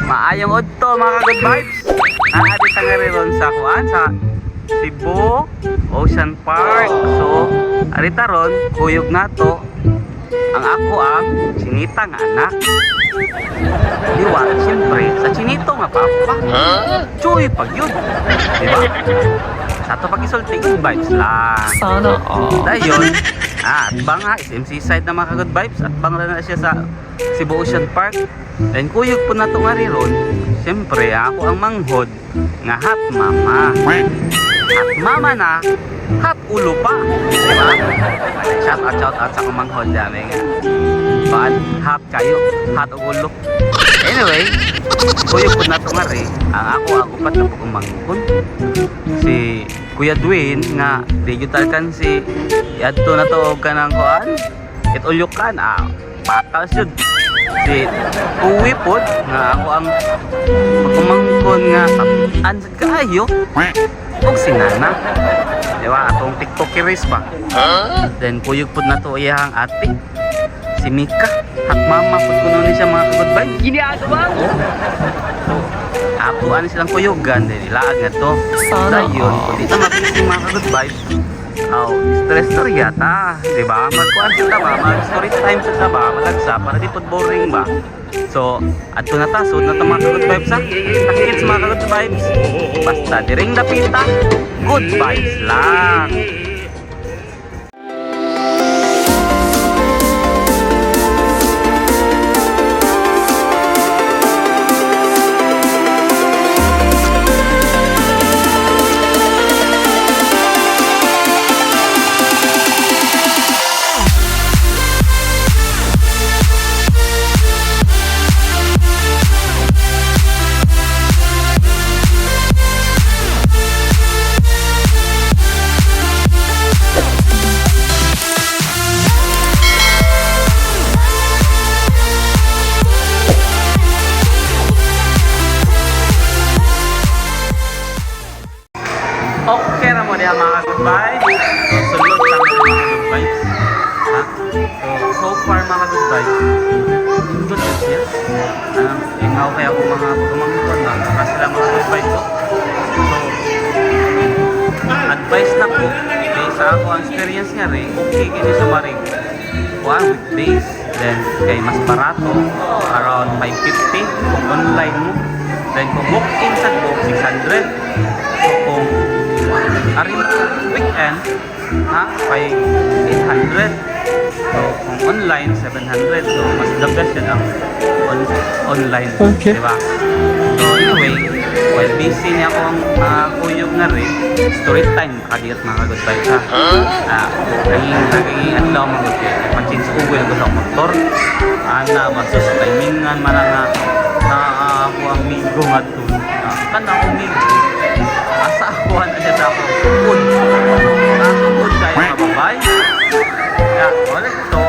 Maayong udto, mga good vibes. Naadi ta nga ron sa kuan sa Cebu Ocean Park. So, arita ron kuyog nato ang ako ang chinita nga anak. Diwa, siyempre, sa chinito nga papa. Chuy pag yun. Diba? Sa ato pagisulti, good vibes lang. Sana all. Dayon, at bang ha, SMC side na, mga good vibes, at bang na siya sa Cebu Ocean Park. Then kuyog po na to nga ron. Siyempre, ako ang manghod nga hot mama. Hot mama na, hot ulo pa. Diba? Shout out sa akong manghod dami nga. Paan, hot kayo, hot og ulo. Anyway, kuyog po na to nga rin. Ang ako, ang upat na po kong manghod. Si Kuya Dwayne nga digital kan si adto na to og kanang kuan itulyukan, patas yun. Si Uwi pod nga ako ang pagkumangkon nga tapian sad kaayo, ug si Nana, di ba, atong tiktokeris ba. Then kuyog pod na to iyang ate, si Mika. Hot mama pod kuno ni siya, mga good vibes. Ginagawa mo? So, ato ani silang kuyugan, then ilaag na to. Sana Dayon, all. kung di ta mabisi, mga good vibes, aw, stress story yata, di ba? Magkuan sa ta ba, mag story time sa ta ba, malagsa, para di pod boring ba? So, adto na ta, sud na ta, mga good vibes ha. Takits, mga good vibes. Basta diring dapita, good vibes lang. Okay ra mo diha, mga good vibes. So, sulod ta, mga good vibes. Ha? So, so far, mga good vibes, nindot yun siya. Ingaw kaya ako mga pagumangkon na saka sila, mga good vibes. Oh. So, advice na ko, kay sa ako ang experience nga rin, okay kini sa maring kuan weekdays. Then, kay mas barato, around 550 kung online mo. Then, kung walk-in sa go, 600. So, kung ari mo weekend, ha, 800. So, kung online, 700. So, mas the best yun ang online. Okay. Diba? So, anyway, while busy niya akong kuyog na rin, story time, kadiyot, mga good vibes ha. Naging, naging adlaw mga good vibes. Pa-change oil ko sa motor. Ana, masus, timingan man nga na ako ang migo nga to. Kan ako migo. Asa ako na siya sa akong sukod. Sukod kayo mababay. Ya, wala ito.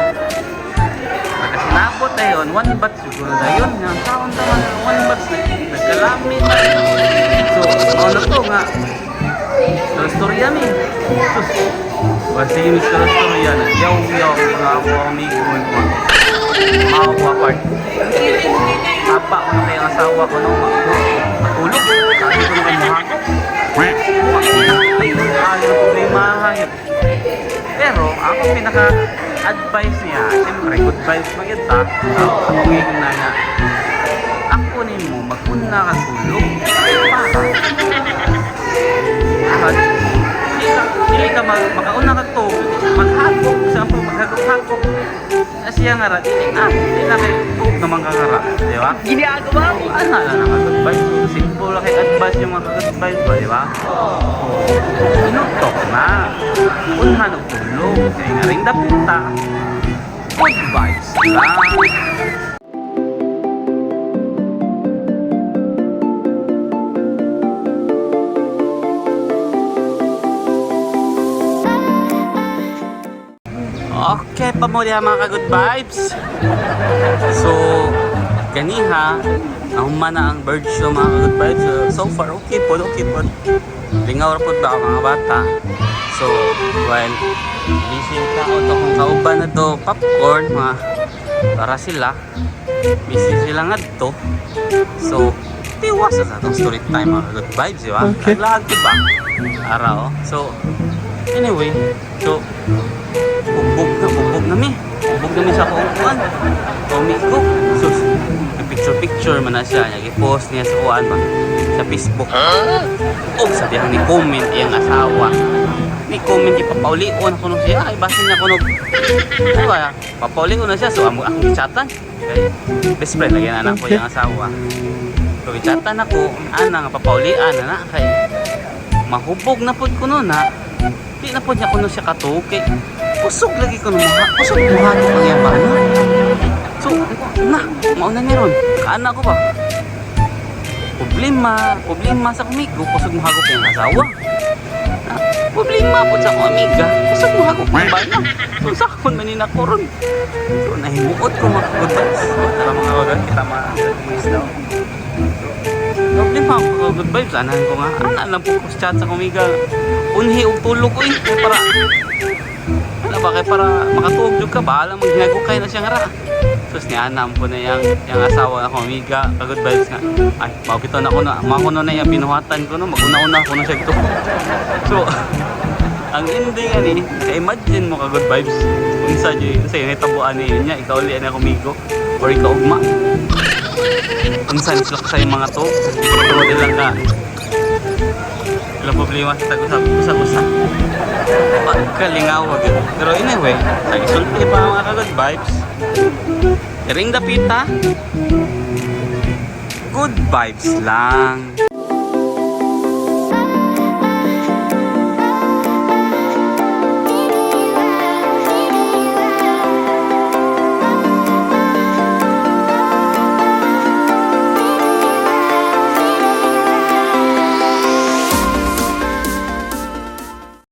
Pagkasinabot na yun, one batch siguro na yun. Nga, taon taon na one batch na nagkalamit. So, ano to nga? Story story yan eh. Sus, basta yung story story yan. Yaw, yaw, mga ako amigo mo. Maawa part. Hapa ko na kayang asawa ko nung matulog. Sabi ko na kayo mahakot. Ay, ayaw problema. Hayop. Pero ako pinaka-advice niya, siyempre, good vibes magyud ta. So, akong ingon na nga, ako nimo maguna ka tulog para dili ka makauna ka tulog, maghagok sa po, maghagok-hagok. Siya nga ra, dili na, dili na kay tulog naman ka nga ra, di ba? Ginagawa mo? Ano na lang good vibes. So, simple lang kay advice yung mga good vibes ba, di ba? Inutok na. Unhan og tulog. Kaya nga rin dapita. Good vibes lang. Okay pa mo diha, mga ka-good vibes. So, ganiha, nahuman na ang bird show, mga ka-good vibes. So, so far, okay po, okay po. Lingaw ra po ba ang mga bata. So, while busy ka o to kung kauban na to, popcorn, mga para sila. Busy sila nga to. So, tiwas sa atong story time, mga good vibes, di ba? Okay. Naglaag, di ba? Araw. So, anyway, so, bugbog na, bugbog na mi. Bugbog na mi sa akong kuan. Amigo. Sus, picture picture man na siya. Nag-post niya sa kuan ba? Sa Facebook. Oh, sa dihang ni comment iyang asawa. Ni comment ipapaulion ako nung siya. Ay, basin niya ko nung... Ano ba? Papaulion na siya. So, amo akong gichatan. Okay. Best friend, lagi na anak ko iyang asawa. So, gichatan ako. Ana nga papaulian na na. Kay, mahubog na pod ko nun ha. Di na pod niya kuno siya katuog kay kusog lagi ko muha. Kusog muha ko pang iyang bana. So, na, mauna ni ron. Kaana ko ba? Problema, problema sa kumigo, kusog muhago kay ang asawa. Na, problema po sa akong amiga, kusog muhago kay bana. So, sakon man ni nako ron. So, nahimuot ko mga good vibes. Tara mga wagan, kita mga daw. Problema ako mga good vibes. Anahan ko nga. Ana lang po ko sa chat sa kumiga. Unhi og tulog ko eh. Kaya para wala ba kay para makatuog jud ka, bahala mo ginagukay na siya nga ra. Sus ni Ana po na yang yang asawa ako amiga ka good vibes nga. Ay, mao bitaw na ko na mao ko na yang binuhatan ko no, maguna-una ko na siya ito. So, ang ending ani, kay imagine mo ka good vibes. Unsa jud unsa yung nahitabuan ni niya, ikaw uli ani kumigo or ikaw ugma. Unsa ni sila sa mga to? Tungod lang ka. Ilang problema sa tag-usap-usap. Pagkalingaw agad. Pero anyway, sa isulti pa mga ka-good vibes. Ring dapita. Good vibes lang.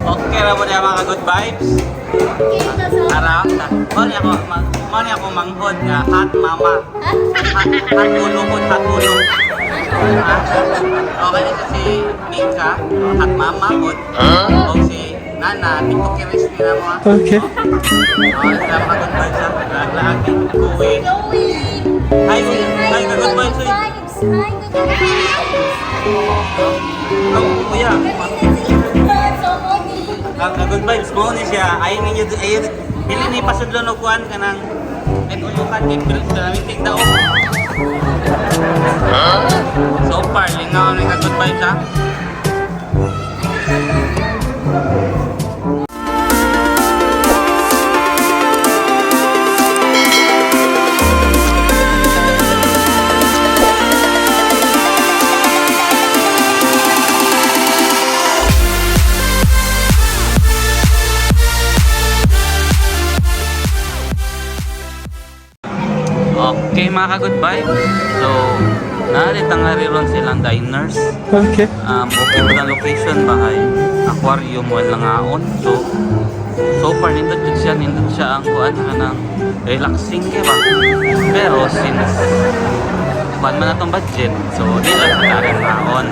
Okay ra po niya mga good vibes. Ara, mao ni ako manghod nga hot mama. Hot, hot ulo ko, hot ulo. Ha? Okay na siya si Mika, hot mama ko. O si Nana, TikTokeris nila mo. Ha? Okay. Okay, sila mga good vibes ha. Laag-laag, kuwi. Chloe! Hi, hi, Hi, good vibes. Uy. vibes! Hi, good vibes! Oh, kuya. So, Moni. Ang good vibes mo ni siya. Ayun ninyo, ayun. Dili ni pasudlon og kuan kanang ay ulukan kay Philip sa lamig daw. So far, lingaw ni ka good vibes ha. Okay mga ka-good vibes. So, narito nga rin silang diners. Okay. Okay po na location bahay. Aquarium wala ngaon. So, so far nindot jud siya, nindot siya ang kuan kanang relaxing kay ba. Pero since kuan man atong budget, so di lang sa taring ngaon.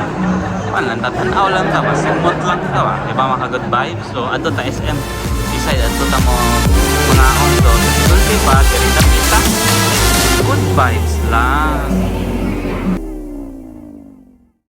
Kuan lang tatanaw lang ta, masimot lang ta ba. Di ba mga good vibes? So adto ta SM. Decide adto ta mo mangaon. So sulti pa diri ta kita. Good vibes lang.